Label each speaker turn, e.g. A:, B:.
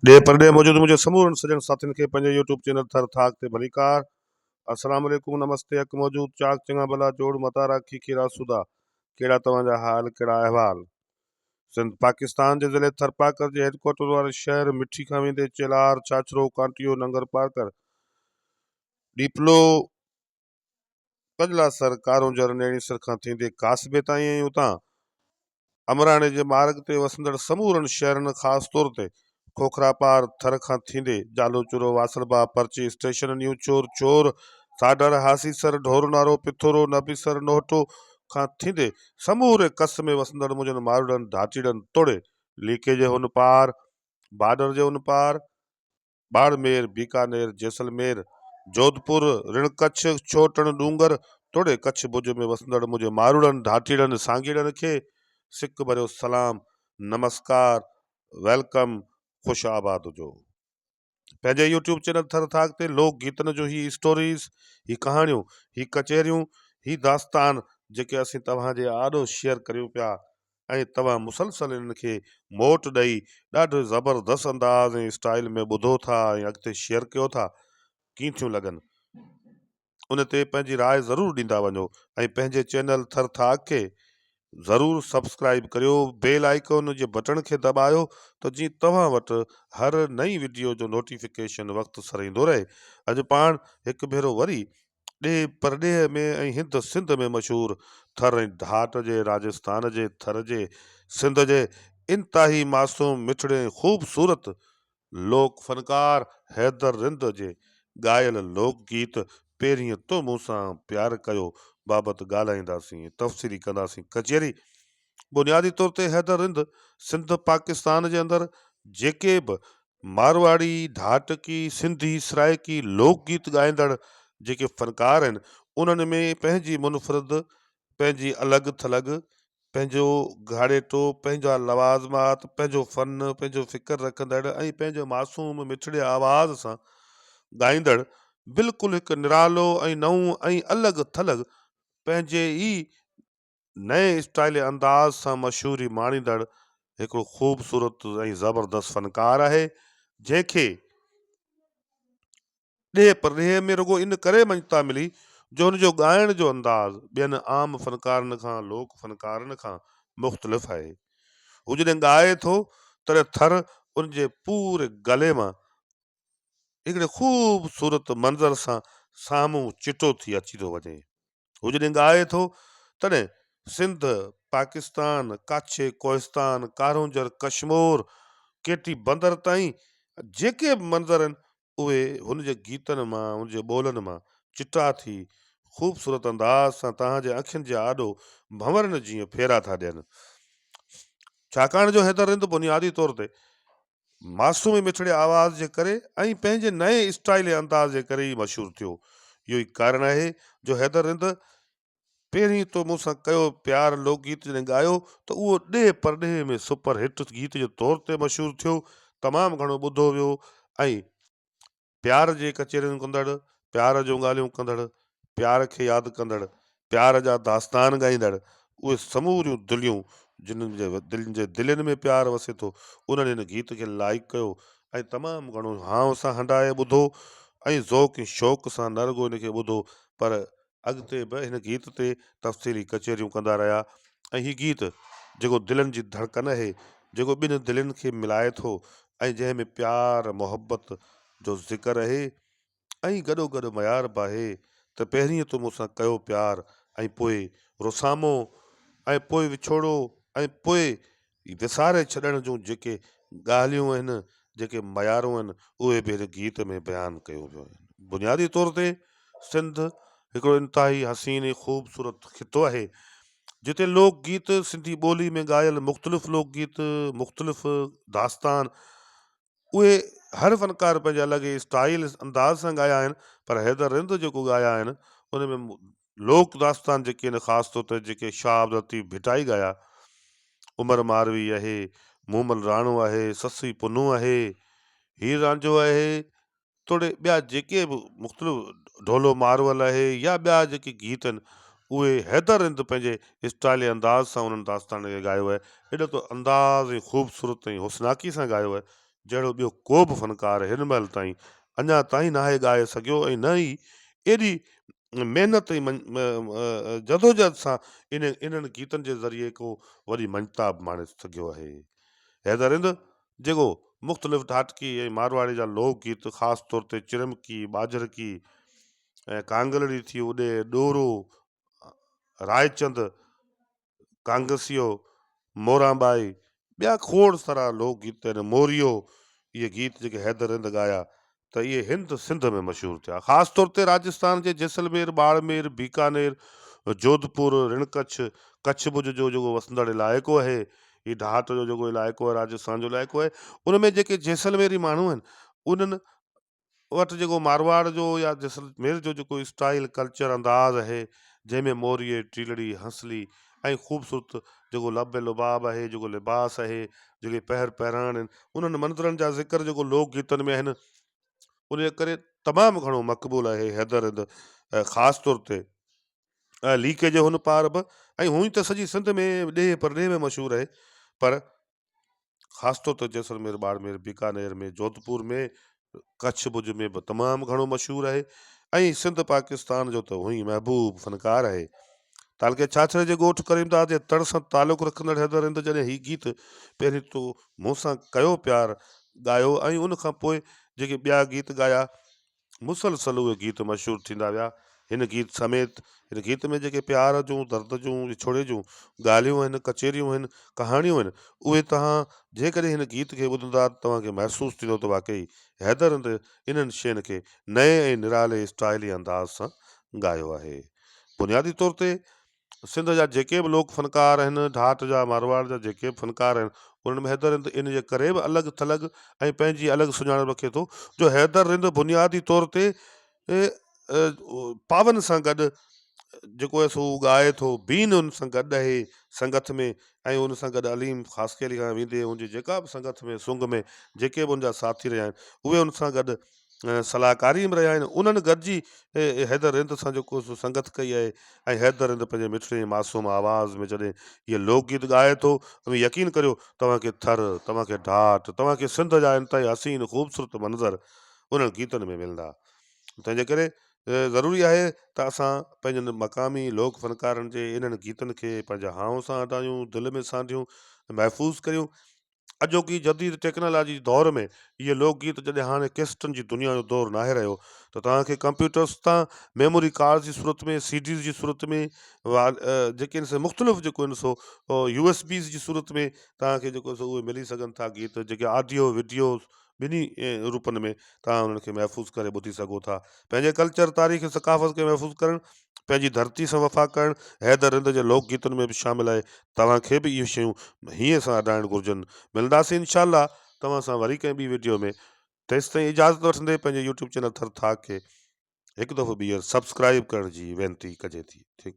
A: ڏيهه پرڏيهه موجود منهنجي سمورن سڄڻ ساٿين کي پنهنجي يوٽيوب چينل ٿر ٿاڪ تي ڀليڪار. السلام عليڪم نمستي حق موجود چاڪ چڱا ڀلا جوڙ متارا کيکي راسودا ڪهڙا توهان جا حال ڪهڙا احوال. سنڌ پاڪستان جي ضلعي ٿرپاڪر جي هيڊڪوارٽر واري شهر مٺي کان ويندي چيلهار ڇاڇرو ڪانٽيو ننگر پارڪر ڏيپلو ڪجلاسر، ڪارونجهر، نيڻيسر کان ٿيندي ڪاسبي تائين ۽ اتان امراڻي جي مارڳ تي وسندڙ سمورن شهرن خاص طور تي کوکراپار، ٿر کان ٿيندي جالوچورو، واسلبا، پرچي اسٽيشن، نيوڇور، ڇور، ساڍر، هاسيسر، ڍورونارو، پٿورو، نبيسر، نوهٽو کان ٿيندي سموري ڪس ۾ وسندڙ منهنجن ماروئڙن، ڍاٽيڙن توڙي ليڪي جي هن پار، بارڊر جي ان پار، ٻاڙمير، بيڪانير، جيسلمير، جوڌپور، رڻ ڪڇ، ڇوٽڻ ڏونگر توڙي ڪڇ ڀڄ ۾ وسندڙ منهنجي ماروئڙن، ڍاٽيڙن، سانگيئڙن کي سڪ ڀريو سلام، نمسڪار، welcome, خوش آباد هجو. پنهنجي يوٽيوب چينل ٿر ٿاڪ تي لوڪ گيتن جون هي اسٽوريز، هي ڪهاڻيون، هي ڪچهريون، هي داستان جيڪي اسين توهان جي آڏو شيئر ڪريون پيا ۽ توهان مسلسل انهن کي موٽ ڏئي ڏاڍو زبردست انداز ۽ اسٽائيل ۾ ٻڌو ٿا ۽ اڳتي شيئر ڪيو ٿا ڪيئن ٿيون لڳن ان تي پنهنجي راء ضرور ڏيندا وڃو ۽ پنهنجي چينل ٿر ٿاڪ کي ضرور سبسڪرائيب ڪريو بيل آئيڪون جي بٽڻ کي دٻايو ته جيئن توهان وٽ هر نئين وڊيو جو نوٽيفڪيشن وقت سر ايندو رهي اڄ پاڻ هڪ ڀيرو وري ڏيهه پرڏيهه ۾ ۽ هند سنڌ ۾ مشهور ٿر ۽ ڍاٽ جي راجستان جي ٿر جي سنڌ جي انتهائي معصوم مٺڙي ۽ خوبصورت لوڪ فنڪار حيدر رند جي ڳايل لوڪ گيت پهرين تو مون سان پيار ڪيو بابت ڳالهائينداسين ۽ تفصيلي ڪنداسين ڪچهري بنيادي طور تي حيدر رند سنڌ پاڪستان جي اندر جيڪي به مارواڙي، ڍاٽڪي، سنڌي، سرائيڪي لوڪ گيت ڳائيندڙ جيڪي فنڪار آهن انهن ۾ پنهنجي منفرد پنهنجي الڳ ٿلڳ پنهنجو گهاڙيٽو پنهنجا لوازمات پنهنجو فن پنهنجو فڪر رکندڙ ۽ پنهنجو معصوم مٺڙي آواز سان ڳائيندڙ بلڪل هڪ نرالو ۽ نئون ۽ الڳ ٿلڳ پنهنجي ئي نئين اسٽائلي انداز سان مشهوري ماڻيندڙ هڪڙو خوبصورت ۽ زبردست فنڪار آهي، جنهن کي ڏيهه پرڏيهه ۾ رڳو ان ڪري مڃتا ملي جو هن جو ڳائڻ جو انداز ٻين عام فنڪارن کان، لوڪ فنڪارن کان مختلف آهي. هو جڏهن ڳائي ٿو تڏهن ٿر ان جي پوري گلي مان هڪڙي خوبصورت منظر سان سامهون چٽو ٿي اچي ٿو وڃي. هو جڏهن ڳائي ٿو تڏهن سنڌ، پاڪستان، ڪاڇي، ڪوهستان، ڪارونجهر، ڪشمور، ڪيٽي بندر تائين جيڪي به منظر آهن اهي هن جي گيتن مان هن جي ٻولن مان چٽا ٿي خوبصورت انداز سان توهان جي اکين جي آڏو ڀنورن جيئن ڦيرا ٿا ڏين. ڇاڪاڻ جو حيدر رند بنيادي طور تي معصوم ۽ مٺڙي آواز جي ڪري ۽ پنهنجي نئين اسٽائيل ۽ انداز جي ڪري ئي مشهور ٿيو. اهو ئي ڪارڻ آهي جو حيدر رند پهرين تو مون سان ڪيو پيار لوڪ گيت جڏهن ڳايو ته اهو ڏيهه پرڏيهه ۾ سپر هٽ گيت جي طور تي مشهور ٿيو، تمام گهڻو ٻڌو ويو ۽ پيار جي ڪچهريون ڪندڙ، پيار جون ڳالهيون ڪندڙ، پيار کي ياد ڪندڙ، پيار جا داستان ڳائيندڙ، اهي سموريون دليون جن جي دلين جي دلين ۾ پيار وسي ٿو، انهن هن گيت کي لائيڪ ڪيو ۽ تمام گهڻو هانء سان هنڊائي ٻڌو ۽ ذوق ۽ شوق سان نه رڳو هن کي ٻڌو پر اڳتي به هن گيت تي تفصيلي ڪچهريون ڪندا رهيا ۽ هي گيت جيڪو دلن جي ڌڙڪن اهي، جيڪو ٻن دلين کي ملائي ٿو ۽ جنهن ۾ پيار محبت جو ذڪر اهي ۽ گڏوگڏ معيار به آهي ته پهرين تو مون سان ڪيو پيار ۽ پوء رسامو ۽ پوء وڇوڙو ۽ پوء وساري ڇڏڻ جون جيڪي ڳالهيون آهن، جيڪي معيارون آهن، اهي به هن گيت ۾ بيان ڪيون ويون آهن. بنيادي طور تي سنڌ هڪڙو انتهائي حسين ۽ خوبصورت خطو آهي، جتي لوڪ گيت، سنڌي ٻولي ۾ ڳايل مختلف لوڪ گيت، مختلف داستان، اهي هر فنڪار پنهنجي الڳ ئي اسٽائيل انداز سان ڳايا آهن پر حيدر رند جيڪو ڳايا آهن ان ۾ لوڪ داستان جيڪي آهن خاص طور تي جيڪي شاهه عبداللطيف ڀٽائي ڳايا عمر ماروي آهي مومل راڻو آهي سسئي پنهون آهي هير رانجهو آهي توڙي ٻيا جيڪي به مختلف ڍولو مارول آهي يا ٻيا جيڪي گيت آهن اهي حيدر رند پنهنجي اسٽائل ۽ انداز سان انهن داستانن کي ڳايو آهي ايڏو ته انداز ۽ خوبصورت ۽ حسناڪي سان ڳايو آهي جهڙو ٻيو ڪو به فنڪار هن مهل تائين اڃا تائين ناهي ڳائي سگهيو ۽ نه ئي ايڏي محنت ۽ جدوجهد سان انهن گيتن جي ذريعي ڪو وڏي مڃتا به ماڻي سگهيو آهي. حيدر رند جيڪو مختلف ڍاٽڪي ۽ مارواڙي جا لوڪ گيت خاص طور تي چرمڪي، ٻاجهرڪي ۽ ڪانگلڙي ٿي اڏي، ڏورو، رائچند، ڪانگسيو، موران ٻائي، ٻيا کوڙ سارا لوڪ گيت آهن، موريو، اهي گيت جيڪي حيدر رند ڳايا ته اهي هند سنڌ ۾ مشهور ٿيا. خاص طور تي راجستان جي جيسلمير، ٻاڙمير، بيڪانير، جوڌپور، رڻ ڪڇ، ڪڇ ڀڄ جو جيڪو وسندڙ علائقو آهي، هي ڍاٽ جو جيڪو علائقو آهي، راجستان جو علائقو آهي، ان ۾ جيڪي جيسلميري ماڻهو آهن، انهن وٽ جيڪو مارواڙ جو يا جيسلمير جو جيڪو اسٽائيل ڪلچر انداز آهي جنهن ۾ موريي ٽيلڙي هنسلي ۽ خوبصورت جيڪو لب لباب آهي جيڪو لباس آهي جيڪي پهر پهراڻ آهن انهن منظرن جا ذڪر جيڪو لوڪ گيتن ۾ آهن ان جي ڪري تمام گهڻو مقبول آهي حيدر رند خاص طور تي ليڪي جي هن پار به ۽ هونئن ته سڄي سنڌ ۾ ڏيهه پرڏيهه ۾ مشهور آهي پر خاص طور تي جيسلمير، ٻاڙمير، بيڪانير ۾، جوڌپور ۾، ڪڇ ڀڄ ۾ به تمام گهڻو مشهور آهي ۽ سنڌ پاڪستان جو ته هونئن ئي محبوب فنڪار آهي. تعلقي ڇاڇري جي ڳوٺ ڪريمداد جي تڙ سان تعلق رکندڙ حيدر رند جڏهن هي گيت پهرين تو مون سان ڪيو پيار ڳايو ۽ ان کان پوء جيڪي ٻيا گيت ڳايا مسلسل اهي گيت مشهور ٿيندا ويا. هن گيت سميت هن گيت ۾ جيڪي پيار جون، درد جون، وڇوڙي جون ڳالهيون آهن، ڪچهريون آهن، ڪهاڻيون آهن، اهي توهان جيڪڏهن هن گيت کي ٻڌندا ته توهان کي محسوس ٿيندو ته واقعي حيدر رند انهن شين کي نئين ۽ نرالي اسٽائلي انداز سان ڳايو آهي. بنيادي طور تي سنڌ جا جيڪي به لوڪ فنڪار آهن، ڍاٽ جا، مارواڙ جا جيڪي به فنڪار آهن، انهن ۾ حيدر رند ان جي ڪري به الڳ ٿلڳ ۽ پنهنجي الڳ سڃاڻپ رکي ٿو جو حيدر رند بنيادي طور تي پاون سان گڏ جيڪو آهي سو ڳائي ٿو، بين ان سان گڏ آهي سنگت ۾ ۽ ان سان گڏ عليم خاصخيلي کان ويندي ان جي جيڪا به سنگت ۾ سنگ ۾ جيڪي به ان جا ساٿي رهيا آهن، اهي ان سان گڏ صلاحڪاري ۾ رهيا آهن انهن گڏجي حيدر رند سان جيڪو سو سنگت ڪئي آهي ۽ حيدر رند پنهنجي مٺڙي ۽ معصوم آواز ۾ جڏهن هيء لوڪ گيت ڳائي ٿو اوهين يقين ڪريو توهان کي ٿر توهان کي ڍاٽ توهان کي سنڌ جا انتهائي حسين خوبصورت منظر انهن گيتن ۾ ملندا تنهن جي ڪري ضروري آهي ته اسان پنهنجن مقامي لوڪ فنڪارن جي انهن گيتن کي پنهنجي هانء سان هٽايون دل ۾ سانڍيون محفوظ ڪريون اڄوڪي جديد ٽيڪنالاجي جي دور ۾ اهي لوڪ گيت جڏهن هاڻي ڪيسٽن جي دنيا جو دور ناهي رهيو ته توهان کي ڪمپيوٽرس تان ميموري ڪارڊز جي صورت ۾ سي ڊيز جي صورت ۾ جيڪي آهن سي مختلف جيڪو آهن سو يو ايس بيز جي صورت ۾ توهان کي جيڪو سو اهي ملي سگهن ٿا گيت جيڪي آڊيو وڊيو ٻنهي روپن ۾ توهان انهن کي محفوظ ڪري ٻڌي سگهو ٿا. پنهنجي ڪلچر، تاريخ ۽ ثقافت کي محفوظ ڪرڻ، پنهنجي ڌرتي سان وفا ڪرڻ حيدر رند جي لوڪ گيتن ۾ به شامل آهي. توهان کي به اهي شيون هينئين سان اڏائڻ گهرجن. ملنداسين انشاء الله توهان سان وري ڪنهن ٻي وڊيو ۾ تيستائين اجازت وٺندي پنهنجي يوٽيوب چينل ٿر ٿاڪ کي هڪ دفعو ٻيهر سبسڪرائيب ڪرڻ جي وينتي ڪجي ٿي. Thank you.